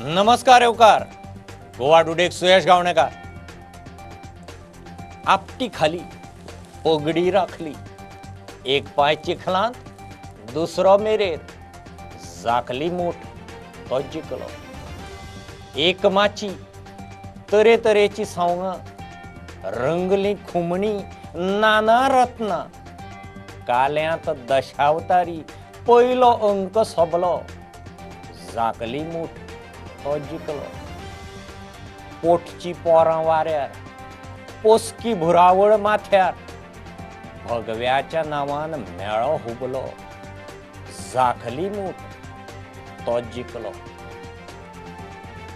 नमस्कार येवकार गोवा टुडेक सुयश गावणेकार। आपटी खाली पगडी राखली, एक पांय चिखलांत दुसरो मेरेर, झाकली मूठ तो जिखलो। एक माची तरेतरेची सवंगां, रंगली खुमणी नाना रत्नां, काल्यांत दशावतारी पयलो अंक सोबलो, झाकली मूठ तो जिखलो। पोटची पोरां वाऱ्यार, पोसकी भुरावळ माथ्यार, भगव्याच्या नांवान मेळो हुबलो, झाकली मूठ तो जिखलो।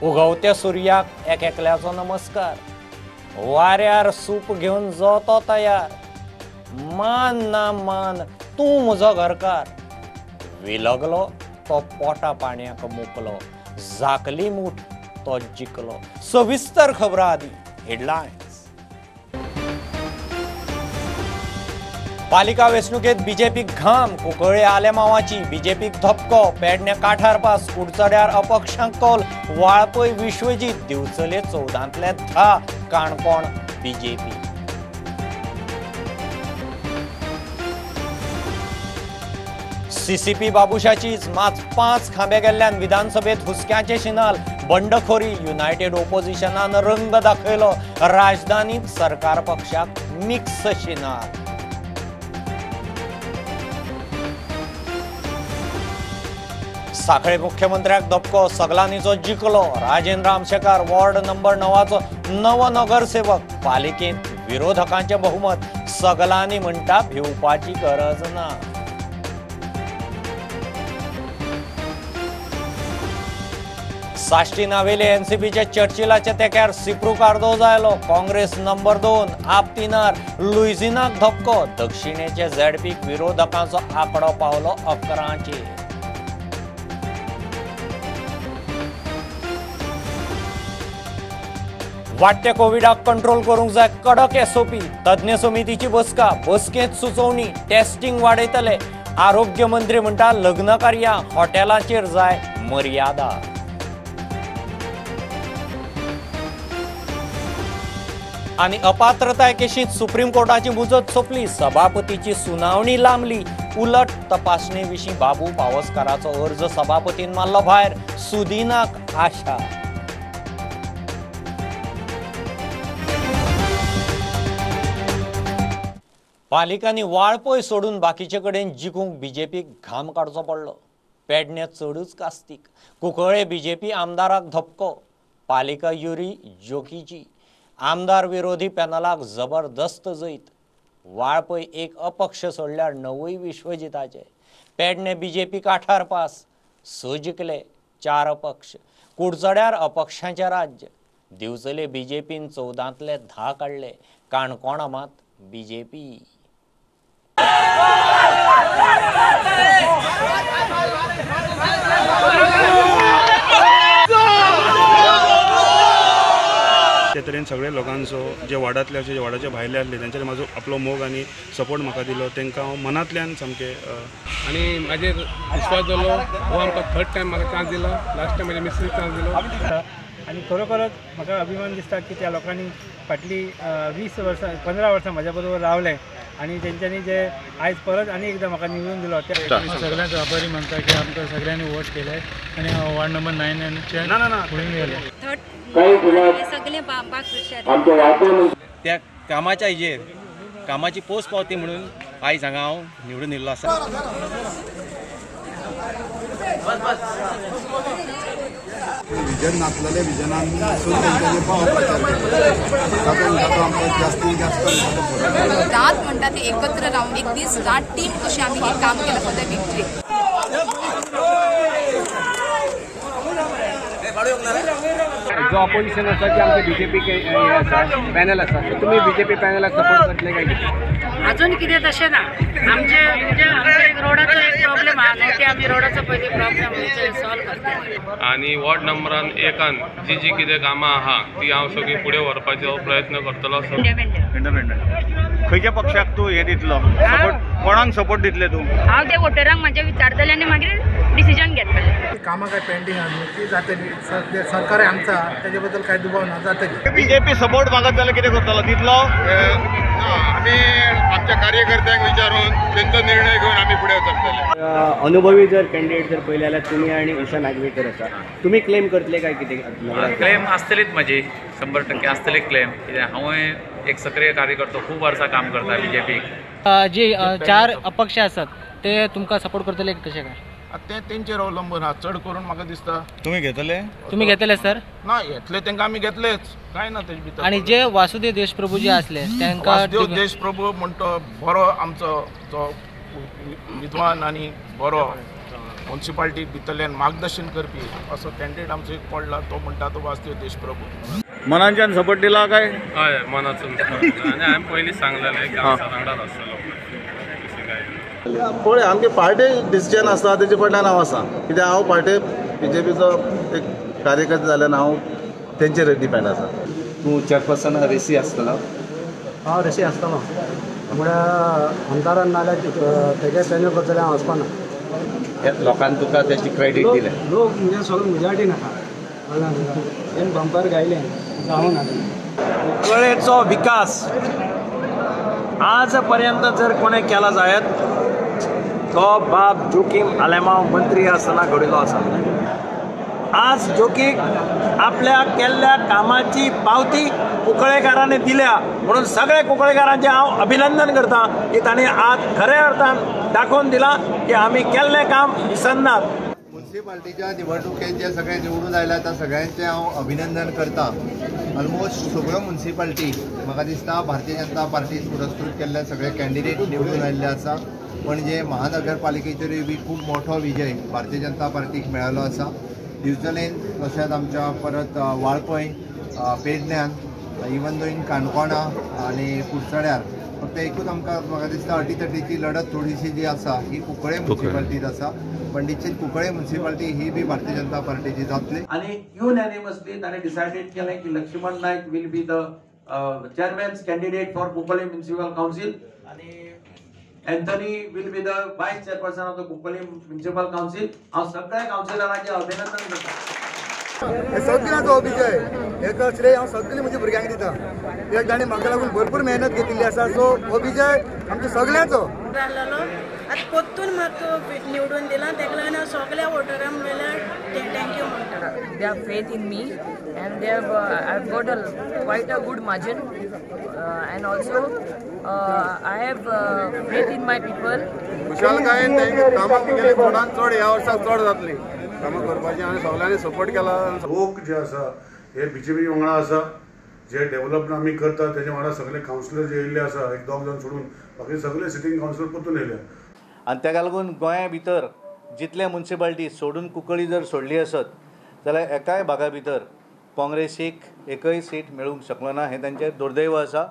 उगवत्या सुर्याक एक एकल्याचो नमस्कार, वाऱ्यार सूप घेवन जो तो तयार, मान ना मान तूं म्हजो घरकार, विलगलो तो पोटा पाणयाक मुकलो, झाकली मूठ तो जिखलो। सविस्तर खबरां आदी हेडलायन्स। पालिका वेंचणुकेत बीजेपीक घाम, कुंकळ्ळे आलेमावाची बीजेपीक धपको, पेडणे काठार पास, कुडचड्यार अपक्षांक कौल, वाळपय विश्वजीत, दिवचले 14तले 10, काणकोण बीजेपी। सीसीपी बाबुशाचीच मात 5 खांबे गेल्ल्यान विधानसभेत हुसक्याचे शिनाल, बंडखोरी, युनायटेड ओपोजिशनान रंग दाखयलो, राजधानीत सरकार पक्षाक मिक्स शिनाल। साखळे मुख्यमंत्र्याक धपको, सगलांनीचो जिखलो, राजेंद्र आमशेकार वॉर्ड नंबर 9चो नवो नगरसेवक, पालिकेंत विरोधकांचें बहुमत, सगलांनी म्हणटा भिवपाची गरज ना। साश्टी नावेले एनसीपीच्या चर्चिलाच्या तेक्यार सिप्रू कार्दोज आयलो, काँग्रेस नंबर 2, आप 3, लुइझिनाक धपको, दक्षिणेचे झेडपीक विरोधकांचो आंकडो पावलो 11चेर। वाडट्या कोविडाक कंट्रोल करूंक जाय कडक एसओपी, तज्ञ समितीची बसका, बसकेंत सुचोवणी, टेस्टिंग वाडयतले, आरोग्य मंत्री म्हणटा लग्न कार्यां हॉटेलाचेर जाय मर्यादा। आनी अपात्रताय केशींत सुप्रीम कोर्टाची मुजत सोंपली, सभापतीची सुनावणी लांबली, उलट तपासणे विशीं बाबू पावसकाराचो अर्ज सभापतीन मारलो भायर, सुदिनाक आशा। पालिकांनी वाळपय सोडून बाकीचे कडेन जिखूंक बीजेपीक घाम काडचो पडलो, पेडणे चडूच कास्तीक, कुंकळ्ळे बीजेपी आमदाराक धपको, पालिका युरी जोकीची, आमदार विरोधी पॅनलाक जबरदस्त जैत, वाळपय एक अपक्ष सोडल्यार 9 विश्वजिताचे, पेडणे बीजेपी काठार पास, 6 जिखले 4 अपक्ष, कुडचड्यार अपक्षांचें राज्य, दिवचले बीजेपीन 14तले 10 काडले, काणकोणा मात बीजेपी। ते तरेन सगळे लोकांचो जे वार्डांतले अशे जे वार्डाचे भायले आसले तेंच्यांनी म्हाजो आपलो मोग आनी सपोर्ट म्हाका दिलो, तांकां हांव मनांतल्यान सामकें आनी म्हाजेर विश्वास जालो, हो आमकां थर्ड टायम म्हाका चान्स दिलो, लास्ट टायम म्हाजे मिसेसीक चान्स दिलो आनी खरोखरच म्हाका अभिमान दिसता की त्या लोकांनी फाटली 20 वर्सां 15 वर्सां म्हाज्या बरोबर रावले आनी तेंच्यांनी जे आयज परत आनी एकदां म्हाका निवडून दिलो। सगळ्यांचो आभारी मानता की आमकां सगळ्यांनी वोट केले आनी हांव वार्ड नंबर 9 फुडें गेले। त्या कामाच्या हेजेर कामाची पोस्ट पावती म्हणून आयज हांगा हांव निवडून येयल्लो आसा। विजन नासलेले विजनान तेंच्यांनी प्रचार केलो, तातूंत आमकां जास्तीत जास्त रात म्हणटा ते एकत्र रावन एक दीस रात टीम कशी आमी हें काम केलां फॉर the victory. जो ऑपोजिशन आसा की आमचे बीजेपी हे आसा पॅनल आसा, तुमी बीजेपी पॅनलाक सपोर्ट करतले काय कितें? अजून कितें तशें ना, आमचे म्हणजे आमचे एक रोडाचो एक प्रॉब्लेम आहा न्हू, ते आमी रोडाचो पयलीं प्रॉब्लेम सॉल्व करतले। आनी वार्ड नंबरान 1 जी जी कितें कामां आहा ती हांव सगळीं फुडें व्हरपाचो प्रयत्न करतलो। इंडिपेंडंट खंयच्या पक्षाक तूं हें दितलो सपोर्ट, कोणाक सपोर्ट दितले तूं? हांव ते वोटरांक म्हाज्या विचारतलें आनी मागीर डिसिजन घेतले. कामां काय पेंडींग आहा ती जातली, सरकार आमचा तेजे बद्दल काय दुबाव ना, जातली. बीजेपी सपोर्ट मागत जाल्यार कितें करतलो तितलो आमी आमच्या कार्यकर्त्यांक विचारून तेंचो निर्णय घेवन आमी फुडें वचतले. अनुभवी जर कॅन्डिडेट जर पळयले जाल्यार तुमी आनी उषा नागवेकर आसा, तुमी क्लेम करतले काय कितें? क्लेम आसतलीच म्हजी, 100% आसतली क्लेम. कित्याक हांवूय एक सक्रीय कार्यकर्तो, खूब वर्सां काम करता बीजेपीक. जे 4 अपक्ष आसात ते तुमकां सपोर्ट करतले कशें काय? ते तेंचेर अवलंबून आहा, चड करून म्हाका दिसता. तुमी घेतले? तुमी घेतले सर? ना, घेतले तेंकां आमी घेतलेच, कांय ना तेजे भितर. आनी जे वासुदेव देशप्रभू जे आसले तेंकां? वासुदेव देशप्रभू म्हणटा बरो आमचो जो विद्वान आनी बरो म्युनिसिपालिटी भितरल्यान मार्गदर्शन करपी असो कॅन्डिडेट आमचो एक पडला, तो म्हणटा तो वासुदेव देशप्रभू. मनाच्यान सपोर्ट दिला काय? हय, मनासून. आनी हांवें पयलीं सांगलेलें की हांव वांगडाच आसतलो. पळय, आमगे पार्टी डिसिजन आसा तेजे फाटल्यान हांव आसा, कित्याक हांव पार्टी बीजेपीचो एक कार्यकर्ता जाल्यान हांव तेंचेर डिपेंड आसा. तूं चेअरपर्सन रेसी आसतलो? हांव रेसी आसतलो, म्हळ्यार आमदारान नाल्यार तेगे पॅनल करतले हांव वचपाना. लोकांनी तुका तेची क्रेडीट दिलें? लोक म्हणजे सगळे मेजॉरिटी नाका, तें बंपर गायलें जावं ना. कुंकळ्ळेचो विकास आजपर्यंत जर कोणें केला जायत तो बाब जोकीम आलेमांव मंत्री आसतना घडिल्लो आसा. आज जोकीक आपल्या केल्ल्या कामाची पावती कुंकळ्ळेकारांनी दिल्या म्हणून सगळे कुंकळ्ळेकारांचें हांव अभिनंदन करता की तांणी आज खऱ्या अर्थान दाखोवन दिलां की आमी केल्लें काम विसरनात. म्युनिसिपालिटीच्या निवडणुकेत जे सगळे निवडून आयला त्या सगळ्यांचें हांव अभिनंदन करता. ऑलमोस्ट सगळ्यो म्युनिसिपालिटी म्हाका दिसता भारतीय जनता पार्टीन पुरस्कृत केल्ले सगळे कॅन्डिडेट निवडून आयिल्ले आसा. पणजे महानगरपालिकेचेरूय बी खूब मोठो विजय भारतीय जनता पार्टीक मेळिल्लो आसा. दिवचलेन तशेंच आमच्या परत वाळपय, पेडण्यान, इवन दो इन काणकोणा आनी कुडचड्यार. फक्त एकूच आमकां म्हाका दिसता अटीतटीची लढत थोडीशी जी आसा ही कुंकळे म्युनिसिपालिटीत आसा, पण निश्चित कुंकळे म्युनिसिपालिटी ही बी भारतीय जनता पार्टीची जातली. आनी युनॅनिमसली ताणें डिसायडेड केलें की Laxman Naik will be the chairman's candidate for Cuncolim municipal council आनी Anthony will be the vice chairperson of the Cuncolim municipal council. हांव सगळ्या कावन्सिलरांचें अभिनंदन करता. सगळ्यांचो विजय हेका श्रेय हांव सगळीं म्हज्या भुरग्यांक दिता, कित्याक तांणी म्हाका लागून भरपूर मेहनत घेतिल्ली आसा. सो हो विजय आमचो सगळ्यांचो. आतां परतून म्हाका निवडून दिला तेका लागून हांव सगळ्या वोटरांक म्हणल्यार thank you म्हणटा. They have faith in me and they have I've got a quite a good margin and also I have faith in my people. खुशालकायेन तांकां कामां केली चडान चड ह्या वर्साक चड जातली कामां करपाची आनी सगळ्यांनी सपोर्ट केला. लोक जे आसा हे बीजेपी वांगडा आसा, जे डेव्हलपमेंट आमी करता तेजे वांगडा सगळे कावन्सिलर जे येयल्ले आसा एक दोग जाण सोडून बाकी सगळे सिटींग कावन्सिलर परतून येयले. आनी तेका लागून गोंया भितर जितले म्युनिसिपालिटी सोडून कुंकळी जर सोडली आसत जाल्यार एकाय भागा भितर काँग्रेसीक एकय सीट मेळूंक शकलो ना, हें तांचें दुर्दैव आसा.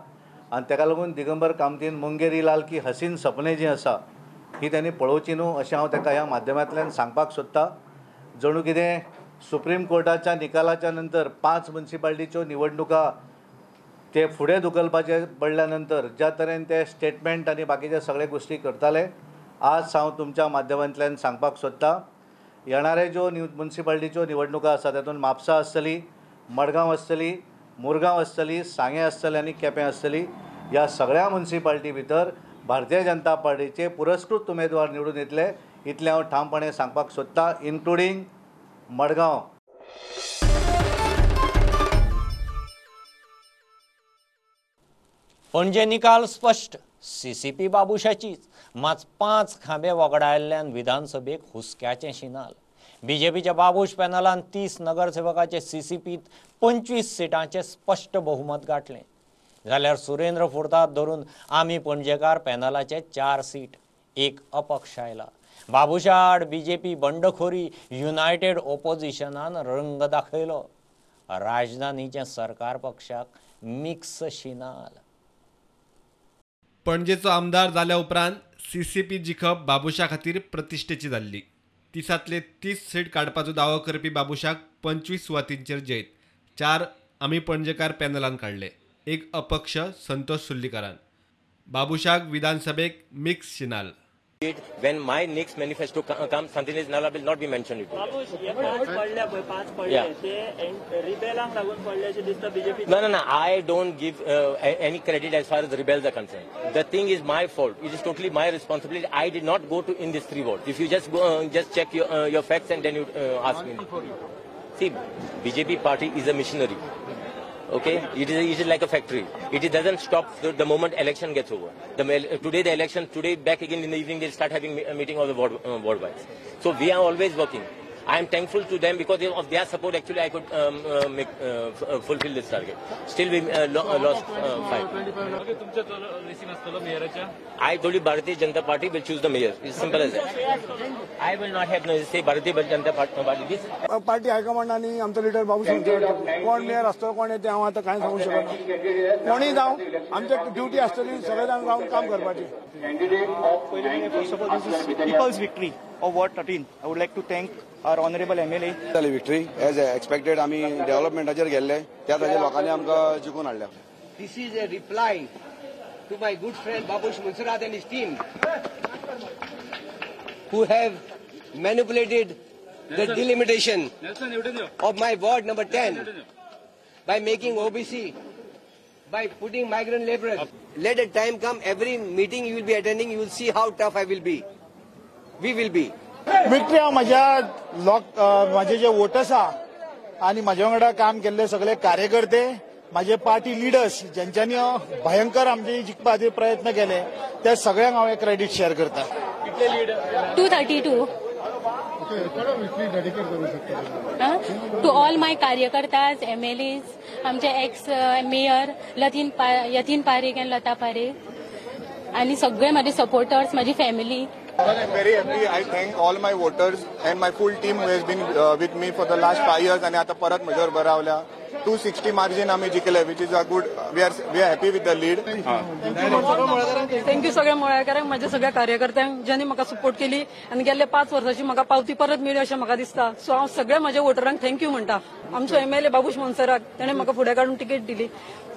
आनी तेका लागून दिगंबर कामतीन मुंगेरी लाल की हसीन सपने जी आसा ही तांणी पळोवची न्हू अशें हांव ताका ह्या माध्यमांतल्यान सांगपाक सोदता. जणू कितें सुप्रीम कोर्टाच्या निकालाच्या नंतर 5 म्युनिसिपालिटीच्यो निवडणुका ते फुडें धुकलपाचे पडल्या नंतर ज्या तरेन ते स्टेटमेंट आनी बाकीचे सगळे गोश्टी करताले, आज हांव तुमच्या माध्यमांतल्यान सांगपाक सोदता येणारे ज्यो म्युनिसिपालिटीच्यो निवडणुका आसा तातूंत म्हापसा आसतली, मडगांव आसतली, मुरगांव आसतली, सांगें आसतली आनी केपें आसतली. ह्या सगळ्या म्युनिसिपालिटी भितर भारतीय जनता पार्टीचे पुरस्कृत उमेदवार निवडून येतले इतलें हांव ठामपणे सांगपाक सोदता, इन्क्लुडींग मडगांव. पणजे निकाल स्पश्ट, सीसीपी बाबुशाचीच. मात 5 खांबे वगडायल्ल्यान विधानसभेक हुस्क्याचें शिनाल. बीजेपीच्या बाबूश पॅनलान 30 नगरसेवकाचे सीसीपीत 25 सिटांचें स्पश्ट बहुमत गांठलें, जाल्यार सुरेंद्र फुर्ताद धरून आमी पणजेकार पॅनलाचे 4 सीट, एक अपक्ष आयला. बाबुशा आड बीजेपी बंडखोरी युनायटेड ओपोजिशनान रंग दाखयलो. राजधानीचें सरकार पक्षाक मिक्स शिनाल. पणजेचो आमदार जाल्या उपरांत सीसीपी जिखप बाबुशा खातीर प्रतिश्ठेची जाल्ली. 30 30 सीट काडपाचो दावो करपी बाबुशाक 25 सुवातींचेर जैत, 4 आमी पणजेकार पॅनलान काडले, एक अपक्ष संतोष सुर्लीकारान. बाबुशाक विधानसभेक मिक्स शिनाल. It when my next manifesto comes, Santinez Nala will not be mentioned. Yeah. No. I don't give any credit as far as the rebels are concerned. The thing is my fault. It is totally my responsibility. I did not go to in these 3 wards. If you just go, just check your facts and then you ask me. See, BJP party is a missionary. Okay, it is like a factory. It doesn't stop the moment election gets over. Today the election, today back again in the evening they'll start having a meeting of the ward wise. So we are always working. I am thankful to them because of their support actually I could fulfill this target. Still we lost 5. I told you Bharatiya Janata Party will choose the mayor. It's simple as that. I will not have no say Bharatiya Janata Party. This party high command आनी आमचो leader बाबू कोण mayor आसतलो कोण येते हांव आतां कांय सांगूंक शकना. कोणूय जावं आमची ड्युटी आसतली सगळे जाण रावन काम करपाची. First of all, this is people's victory of Ward 13. I would like to thank our honorable MLA. Victory as expected आमी डेव्हलपमेंटाचेर गेल्ले त्या ताजेर लोकांनी आमकां जिखून हाडल्या. This is a reply to my good friend Babush Monserrate and his team who have manipulated the delimitation of my ward number 10 by making OBC, by putting migrant laborers. Let a time come, every meeting you will be attending, you will see how tough I will be. We will be. Victory हांव म्हज्या लोक म्हजे जे voters आहा आनी म्हज्या वांगडा काम केल्ले सगळे कार्यकर्ते, माझे पार्टी लिडर्स ज्यांच्यानी भयंकर आमचे जिखपा खातीर प्रयत्न केले त्या सगळ्यांक हांव हे क्रेडीट शेअर करता. 232 टू ऑल my कार्यकर्ताज, MLAs, आमचे एक्स मेयर यतीन पारेख आनी लता पारेख आनी सगळे म्हजे सपोर्टर्स, माझी family. I am very happy. I thank all my voters and my full team who has been with me for the last 5 years and आता परत म्हज्यावर बरं रावल्या. 260 मार्जिन आमी जिखले, which is a good. We are happy with the lead. Thank you सगळ्या मळ्याकारांक, माझ्या सगळ्या कार्यकर्त्यांक ज्यांनी म्हाका सपोर्ट केली आनी गेल्ले 5 वर्सांची म्हाका पावती परत मेळ्ळी अशें म्हाका दिसता. सो हांव सगळ्या म्हज्या वोटरांक thank you म्हणटा. आमचो MLA Babush मोन्सेरात ताणें म्हाका फुडें काडून तिकेट दिली,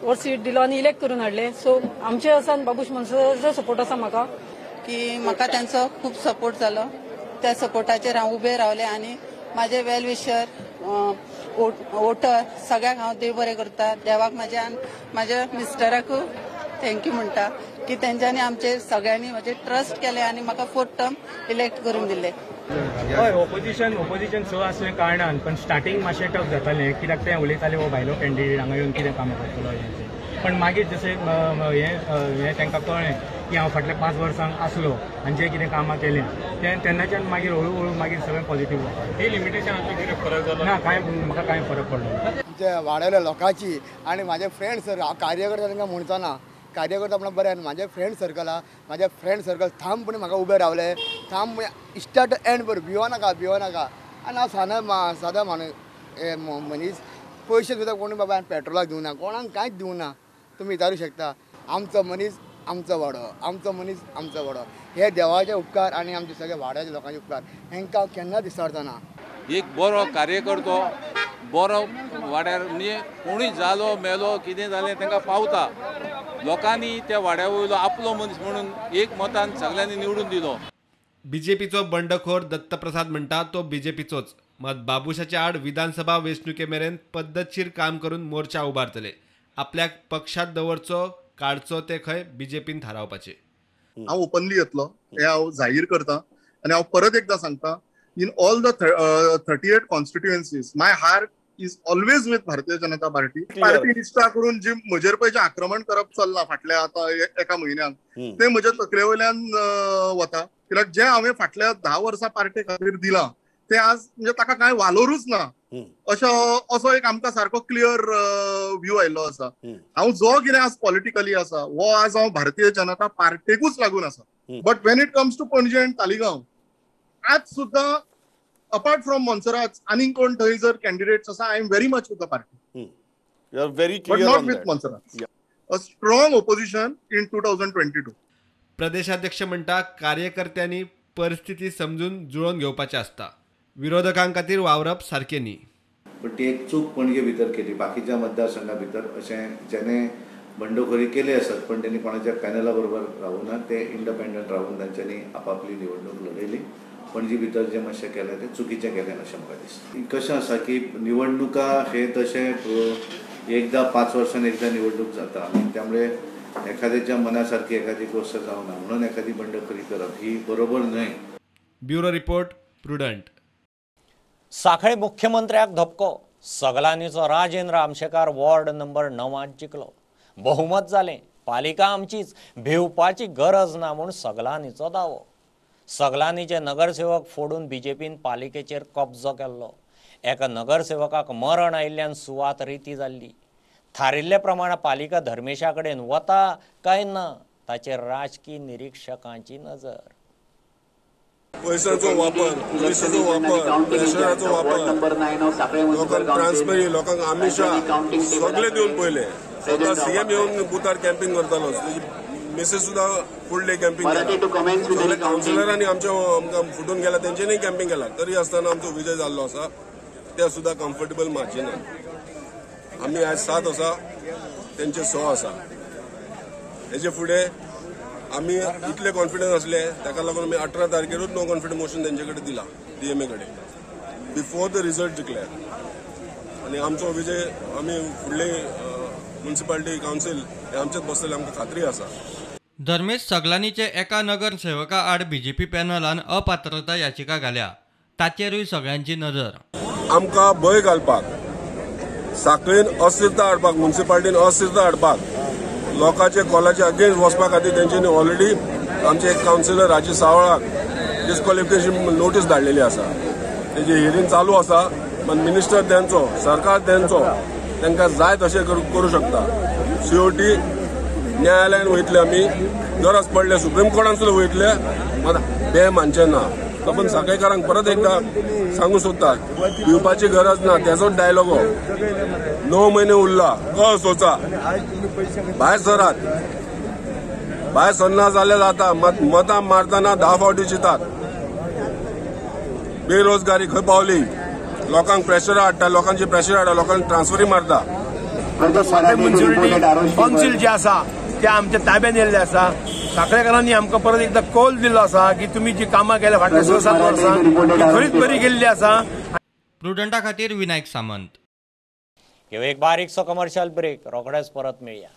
वर सीट दिलो आनी इलेक्ट करून हाडलें. सो आमचे आसा आनी बाबूश मोन्सेराचो सपोर्ट आसा म्हाका. की म्हाका तांचो खूब सपोर्ट जालो, त्या सपोर्टाचेर हांव उबें रावलें आनी म्हाजे वेल विशर वोटर सगळ्यांक हांव देव बरें करता. देवाक म्हाज्या म्हाज्या मिस्टराकूय thank you म्हणटा की तेंच्यांनी आमचे सगळ्यांनी म्हजे ट्रस्ट केले आनी म्हाका 4th term elect करून दिले. हय, ओपोजिशन 6 आसले कारणान पण स्टार्टींग मातशें टफ जातालें कित्याक ते उलयताले हो भायलो कॅन्डिडेट हांगा येवन कितें कामां करतलो हें. पण मागीर जशें हें तांकां कळ्ळें की हांव फाटल्या 5 वर्सांक आसलो आनी जें कितें कामां केलें तें तेन्नाच्यान मागीर हळू हळू मागीर सगळें पॉझिटीव जालें. ही लिमिटेशनाचो कितें फरक जालो ना, कांय म्हाका कांय फरक पडलो. आमच्या वाड्यावयल्या लोकांची आनी म्हाजे फ्रेंड सर, हांव कार्यकर्ता तांकां म्हणचो ना, कार्यकर्ता म्हणल्यार बरें, आनी म्हाजे फ्रेंड सर्कल आहा, म्हाजे फ्रेंड सर्कल ठामपणे म्हाका उबे रावले, ठामपणे स्टार्ट एंड बरें, भियो नाका भियो नाका. आनी हांव सादा माणूस मनीस, पयशे सुद्दां कोणी बाबा पेट्रोलाक दिवना, कोणाक कांयच दिवना. तुमी विचारूं शकता. आमचो मनीस आमचो वाडो, आमचो मनीस आमचो वाडो, हे देवाचे उपकार आनी आमचे सगळे वाड्याच्या लोकांचे उपकार, हेंकां हांव केन्ना विसरचो ना. एक बरो कार्यकर्तो, बरो वाड्यार म्हणजे कोणूय जालो मेलो कितें जालें तांकां पावता. लोकांनी त्या वाड्या वयलो आपलो मनीस म्हणून एक मतान सगळ्यांनी निवडून दिलो. बीजेपीचो बंडखोर दत्तप्रसाद म्हणटा तो बीजेपीचोच, मात बाबुशाच्या आड विधानसभा वेंचणुके मेरेन पद्दतशीर काम करून मोर्चा उबारतले. आपल्याक पक्षात दवरचो काडचो ते खंय बीजेपीन थारावपाचे. हांव ओपनली येतलो हें हांव जाहीर करता आनी हांव परत एकदां सांगता, in all the 38 constituencies my heart is always with Bharatiya Janata Party. Party निश्ठा करून जी म्हजेर पळय जें आक्रमण करप चल्लां फाटल्या आतां एका म्हयन्यान तें म्हज्या तकले वयल्यान वता. कित्याक जें हांवें फाटल्या 10 वर्सां पार्टी खातीर दिलां तें आज म्हणजे ताका कांय वालोरूच ना, असो एक आमकां सारको क्लियर व्यू आयिल्लो आसा. हांव जो कितें आज पॉलिटिकली आसा हो आज हांव भारतीय जनता पार्टेकूच लागून आसा. But when it comes to Panaji and Taleigao, आज सुद्दां अपार्ट फ्रॉम मोन्सेरात आनीक कोण थंय जर कॅन्डिडेट्स आसा, I am very much with the party. You are very clear, but not with Monserrate. A strong opposition in 2022. प्रदेशाध्यक्ष म्हणटा कार्यकर्त्यांनी परिस्थिती समजून जुळोवन घेवपाचें आसता, विरोधकां खातीर वावरप सारकें न्ही. पण ती एक चूक पणजे भितर केली, बाकीच्या मतदारसंघा भितर अशें जेणे बंडखोरी केली आसत पण त्यांनी कोणाच्या पॅनला बरोबर रावूना, ते इंडिपेंडंट रावून तांच्यांनी आपापली निवडणूक लढयली. पणजी भितर जे मातशें केलें तें चुकीचें केलें अशें म्हाका दिसता. कशें आसा की निवडणुका हे तशें एकदां 5 वर्सांनी एकदां निवडणूक जाता आनी त्यामुळे एखाद्याच्या मनासारखी एखादी गोष्ट जावना म्हणून एखादी बंडखोरी करप ही बरोबर न्हय. Bureau report, Prudent. सांखळे मुख्यमंत्र्याक धपको. सगलांनीचो राजेंद्र आमशेकार वॉर्ड नंबर 9 जिखलो. बहुमत जालें. पालिका आमचीच, भिवपाची गरज ना म्हूण सगलांनीचो दावो. सगलांनीचे नगरसेवक फोडून बीजेपीन पालिकेचेर कब्जो केल्लो. एका नगरसेवकाक मरण आयिल्ल्यान सुवात रिती जाल्ली. थारिल्ले प्रमाण पालिका धर्मेशा कडेन वता काय ना ताचेर राजकी निरीक्षकांची नजर. पयशांचो वापर, पुलिसाचो वापर, प्रेशराचो वापर, लोकांक ट्रान्सपरन्सी, लोकांक आमिशा सगळे दिवन पयले. स्वता सीएम येवन बुथार कॅम्पिंग करतालो, तेजी मिसेस सुद्दां फुल डे कॅम्पिंग केला. सगळे कावन्सिलरांनी आमच्या आमकां फुटून गेला, तेंच्यांनी कॅम्पिंग केला, तरी आसतना आमचो विजय जाल्लो आसा. ते सुद्दां कम्फर्टेबल मार्जिनान. आमी आयज 7 आसा, तेंचे 6 आसा. हेजे फुडें आमी इतले कॉन्फिडन्स आसले ताका लागून आमी 18 तारखेरूच नो कॉन्फिडन्स मोशन तेंचे कडेन दिला, डीएमए कडेन, बिफोर the result declare. आनी आमचो विजय आमी फुडले म्युनिसिपालिटी कावन्सील हे आमचेच बसतले, आमकां खात्री आसा. धर्मेश सगलांनीचे एका नगरसेवका आड बीजेपी पॅनलान अपात्रता याचिका घाल्या, ताचेरूय सगळ्यांची नजर. आमकां भंय घालपाक, सांखळेन अस्थिरता हाडपाक, म्युनिसिपालिटीन अस्थिरता हाडपाक, लोकांचे कॉलाचे अगेन्स्ट वचपा खातीर तेंच्यांनी ऑलरेडी आमचे एक कावन्सिलर राजीव सावळाक डिस्क्वॉलिफिकेशन नोटीस धाडलेली आसा. तेजी हियरींग चालू आसा. पण मिनिस्टर तेंचो, सरकार तेंचो, तांकां जाय तशें करूं शकता. सीओटी न्यायालयान वयतले आमी, गरज पडले सुप्रीम कोर्टान सुद्दां वयतले, मात बे मानचे ना. आपण सांखळेकारांक परत एकदा सांगू सोदता, भिवपाची गरज ना. तेजोच डायलॉग हो. 9 महिने उरला, कळ सोचा, भायर सरात. भायर सरना जाल्यार जाता, मतां मारतना 10 फावटी चिंतात. बेरोजगारी खंय पावली, लोकांक प्रेशर हाडटा, लोकांची प्रेशर हाडटा, लोकांक ट्रान्सफरी मारता. सांखळे म्युनिसिपालिटी कावन्सील जे आसा ते आमच्या ताब्यान येयल्ले आसा. सांखळेकारांनी आमकां परत एकदां कॉल दिल्लो आसा की तुमी जी कामां केल्या फाटल्या 6-7 वर्सां खरीच बरी केल्ली आसा. प्रुडंटा खातीर विनायक सामंत. एक बारीकसो कमर्शियल ब्रेक, रोखडेच परत मेळया.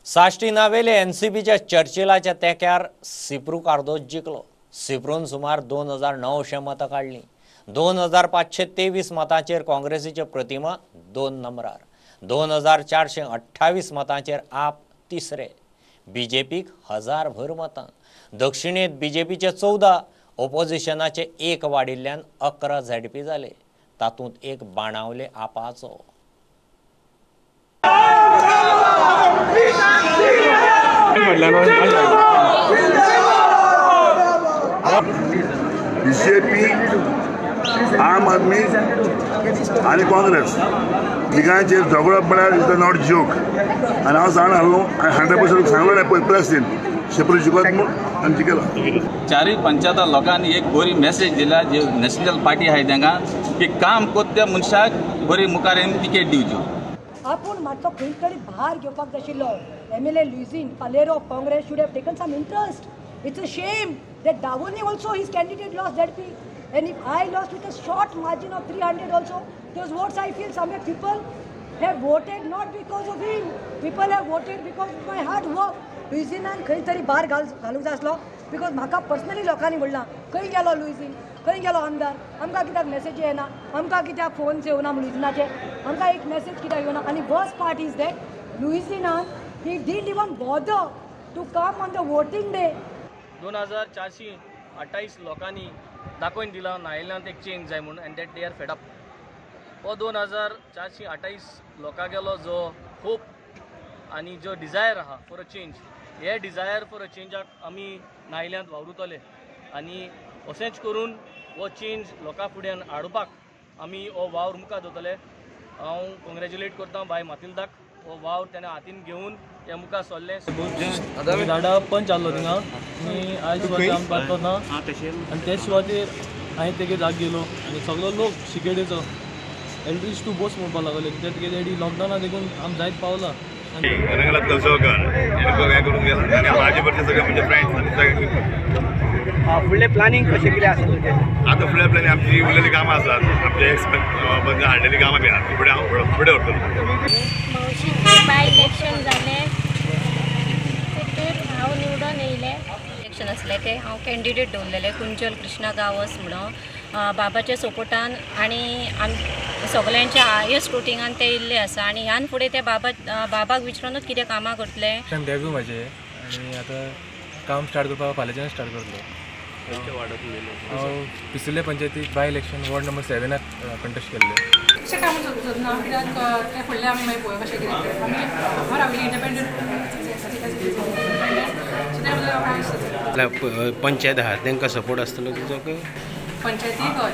साश्टी नावेले एनसीपीच्या चर्चिलाच्या तेक्यार सिप्रू कार्दोज जिखलो. सिप्रून सुमार 2900 मतां काडलीं. 2523 मतांचेर काँग्रेसीच्यो प्रतिमा 2 नंबरार, 2428 मतांचेर आप तिसरे, बीजेपीक 1000 भर मतां. दक्षिणेंत बीजेपीचे 14, ओपोजिशनाचे 1 वाडिल्ल्यान 11 झेडपी जाले, तातूंत एक बाणावले आपाचो. बीजेपी, आम आदमी आनी काँग्रेस तिगांचेर झगडप म्हळ्यार is the not joke. आनी हांव जाणा आसलो, 100% सांगलो पळय प्रेसीन शेपरू जिखत म्हूण आनी जिखला. चारूय पंचायत लोकांनी एक बरी मॅसेज दिला, जे नॅशनल पार्टी आहाय तांकां की काम कोत्ता त्या मनशाक बरी मुखार येवन तिकेट दिवच्यो. आपूण मातसो खंय तरी भार घेवपाक जाय आशिल्लो. MLA Luizinho Faleiro of Congress should have taken some interest. It's a shame that Davorlim also his candidate lost ZP, and if I lost with a short margin of 300 also, those votes I feel somewhere people have voted not because of him, people have voted because of my hard work. लुइझिनान खंय तरी भार घालूंक जाय आसलो, because म्हाका personally लोकांनी म्हणलां खंय गेलो लुइझीन, खंय गेलो आमदार, आमकां कित्याक मॅसेजी येना, आमकां कित्याक फोन्स येवना लुइझिनाचे, आमकां एक मॅसेज कित्याक येवना. आनी worst part is that लुईसिनान he didn't even bother to come on the voting day. 2428 लोकांनी दाखोवन दिलां नायिल्ल्यान एक चेंज जाय म्हणून, and that they are fed up. हो 2428 लोकां गेलो जो होप आनी जो डिजायर आहा फॉर अ चेंज, हे डिजायर फॉर अ चेंजाक आमी नायिल्ल्यांत वावरुतले आनी अशेंच करून हो चेंज लोकां फुड्यान हाडपाक आमी हो वावर मुखार दवरतले. हांव कॉंग्रेच्युलेट करता बाय मातिल्दाक, हो वावर तेणें हातीन घेवन हे मुखार सरलें. झाडां पंच आहलो थिंगा आनी आयज सुवातेर आमी पावतो ना आनी तेच सुवातेर हांवें तेगे जाग गेलो आनी सगलो लोक शिकेडेचो एल्ड्रीच टू बोस म्हणपाक लागले कित्याक तुगे डॅडी लॉकडावना देखून आमी जायत पावला. रंगनाथ कलसोकर हें करून गेला आनी म्हाजे बरोबर सगळे म्हणजे फ्रेंड्स. फुडलें प्लॅनिंग कशें कितें आसा तुजें? आतां फुडलें प्लॅनिंग आमची उरलेलीं कामां आसात, आमचे एक्स हाडलेलीं कामां बी आहात, फुडें हांव फुडें व्हरतलो. म्हावशी बाय इलेक्शन जालें तितूर हांव निवडून येयलें. इलेक्शन आसलें तें हांव कॅन्डिडेट दवरलेलें कुंजल कृष्णा गांवस म्हणून बाबाच्या सपोर्टान आनी आम सगल्यांच्या हायस्ट वोटिंगान ते येयल्ले आसा आनी ह्यान फुडें ते बाबाक विचारूनच कितें कामां करतले. डेब्यू म्हाजें आनी आतां काम स्टार्ट करपाक फाल्यांच्यान स्टार्ट करतलो. हांव पिसुर्ले पंचायतीक by election ward number 7 contest केल्ले. अशें काम सोदना कित्याक तें फुडलें आमी मागीर पळोवया कशें कितें तें. आमी हांव राविल्ली इंडिपेंडंट. पंचायत आहा तांकां सपोर्ट आसतलो तुजो काय पंचायतीक? हय.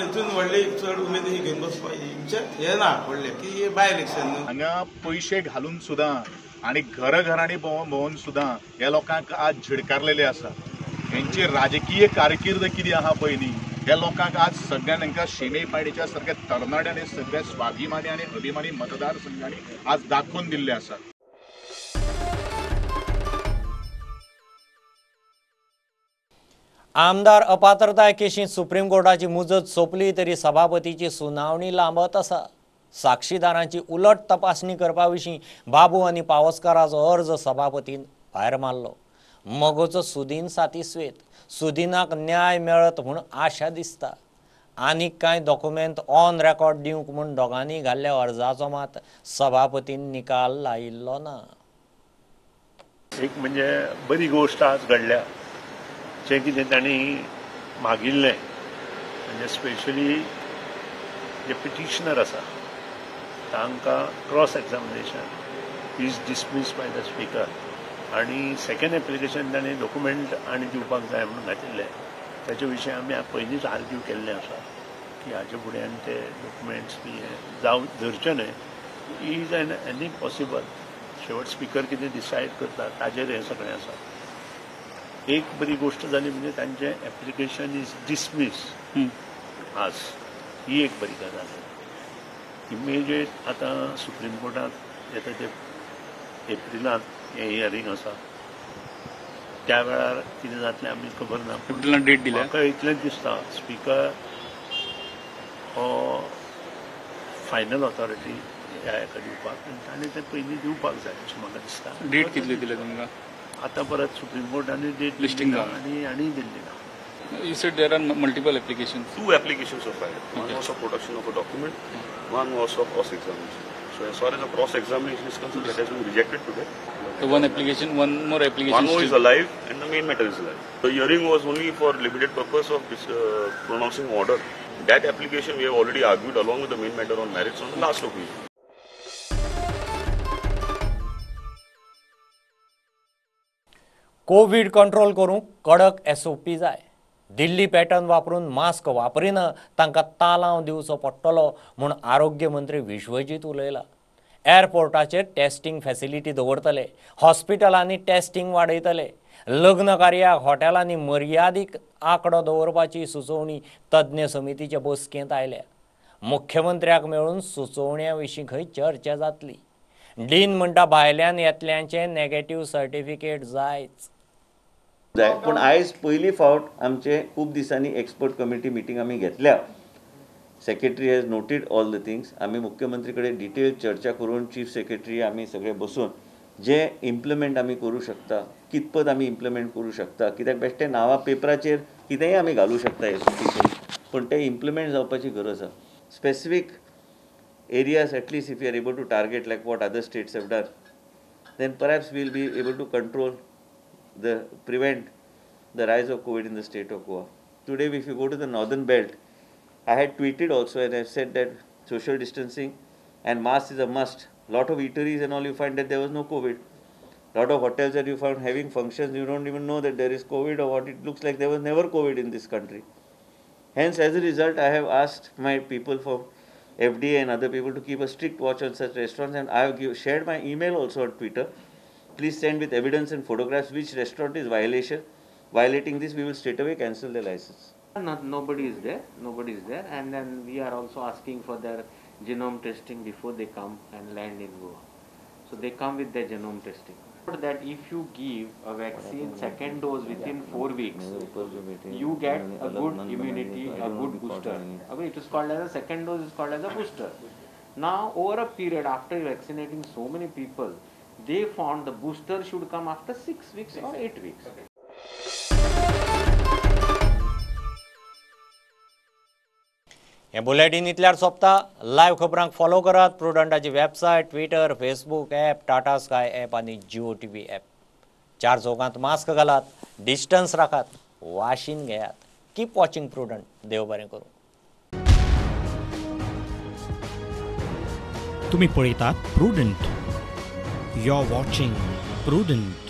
हितून व्हडले चड उमेद घेवन बसपा हें ना व्हडलें की बाय इलेक्शन न्हू. हांगा पयशे घालून सुद्दां आनी घराघरांनी भोंवन भोंवन सुद्दां ह्या लोकांक आज झिडकारलेले आसा. हेंची राजकीय कारकीर्द कितें आहा पळय न्ही, ह्या लोकांक आज सगळ्यां तांकां शिमे पायणीच्या सारक्या तरणाट्यांनी सगळ्या स्वाभिमानी आनी अभिमानी मतदारसंघांनी आज दाखोवन दिल्ले आसात. आमदार अपात्रताय केशींत सुप्रीम कोर्टाची मुजत सोंपली तरी सभापतीची सुनावणी लांबत आसा. साक्षीदारांची उलट तपासणी करपा विशीं बाबू आनी पावसकाराचो अर्ज सभापतीन भायर मारलो. मगोचो सुदीन सातिस्वेत, सुदिनाक न्याय मेळत म्हूण आशा दिसता. आनीक कांय डॉक्युमेंट ऑन रेकॉर्ड दिवंक म्हूण दोगांनी घाल्ल्या अर्जाचो मात सभापतीन निकाल लायिल्लो ना. एक म्हणजे बरी गोश्ट आज घडल्या, जें कितें तांणी मागिल्लें म्हणजे स्पेशली जे पिटिशनर आसा तांकां cross examination is dismiss by the speaker आनी सेकंड एप्लिकेशन ताणें डॉक्युमेंट आनी दिवपाक जाय म्हणून घातिल्लें. ताचे विशीं आमी पयलींच आर्ग्यू केल्लें आसा की हाजे फुड्यान ते डॉक्युमेंट्स बी जावं धरचे न्हय, is an any possible. शेवट स्पीकर कितें डिसायड करता ताजेर हें सगळें आसा. एक बरी गोश्ट जाली म्हणजे तांचें एप्लिकेशन is dismiss आज, ही एक बरी गजाल. इमिजिएट आतां सुप्रीम कोर्टांत येता ते एप्रिलांत हें हियरींग आसा, त्या वेळार कितें जातलें आमी खबर ना. एप्रिलांत डेट दिल्या. म्हाका इतलेंच दिसता स्पीकर हो फायनल ऑथॉरिटी ह्या हेका दिवपाक आनी ताणें तें पयलीं दिवपाक जाय अशें म्हाका दिसता. डेट कितली दिल्या तुमकां? आतां परत सुप्रीम कोर्टान डेट लिस्टिंग आनी आनी दिल्ली ना. You said there are multiple applications. 2 applications were filed. One was for production of a document, one was for cross examination. So as far as the cross examination is concerned, that has been rejected today. So one application, one more application. One more is alive and the main matter is alive. The hearing was only for limited purpose of this, pronouncing order. That application we have already argued along with the main matter on merits on the last occasion. Covid control करूंक कडक SOP जाय. दिल्ली pattern वापरून mask वापरिना तांकां तालांव दिवचो पडटलो म्हूण आरोग्य मंत्री विश्वजीत उलयला. एअरपोर्टाचेर टेस्टिंग फॅसिलिटी दवरतले, हॉस्पिटलांनी टेस्टिंग वाडयतले, लग्न कार्याक हॉटेलांनी मर्यादीक आंकडो दवरपाची सुचोवणी तज्ञ समितीचे बसकेंत आयल्या. मुख्यमंत्र्याक मेळून सुचोवण्या विशीं खंय चर्चा जातली. डीन म्हणटा भायल्यान येतल्यांचें नॅगेटीव सर्टिफिकेट जायच जाय. पूण आयज पयली फावट आमचे खूब दिसांनी एक्सपर्ट कमिटी मिटींग आमी घेतल्या. Secretary has noted all the things. आमी मुख्यमंत्री कडेन डिटेल चर्चा करून चीफ सेक्रेटरी आमी सगळे बसून जे इम्प्लिमेंट आमी करूं शकता, कितपत आमी इम्प्लिमेंट करूं शकता, कित्याक बेश्टे नांवां पेपराचेर कितेंय आमी घालूं शकता एसओपीचेर, पूण तें इम्प्लिमेंट जावपाची गरज आसा. Specific areas at least if you are able to target like what other states have done, then perhaps we will be able to control the prevent the rise of COVID in the state of Goa. Today if you go to the northern belt, I had tweeted also and I have said that social distancing and mask is a must. Lot of eateries and all, you find that there was no COVID. Lot of hotels that you found having functions, you don't even know that there is COVID or what it looks like. There was never COVID in this country. Hence, as a result, I have asked my people from FDA and other people to keep a strict watch on such restaurants, and I have shared my email also on Twitter. Please send with evidence and photographs which restaurant is violating this. We will straight away cancel the license. Nobody is there, nobody is there, and then we are also asking for their genome testing before they come and land in Goa. So they come with their genome testing. That if you give a vaccine second dose within 4 weeks, you get a good immunity, a good booster. Okay, it is called as a second dose is called as a booster. Now over a period after vaccinating so many people, they found the booster should come after 6 weeks or 8 weeks. Okay. हे bulletin इतल्यार सोंपता. Live खबरांक follow करात प्रुडंटाची website, Twitter, Facebook app, Tata Sky app आनी Jio T V app. चार चौकांत mask घालात, distance राखात, वाशीन घेयात. Keep watching Prudent. देव बरें करूं. तुम्ही पळयतात Prudent. You are watching Prudent.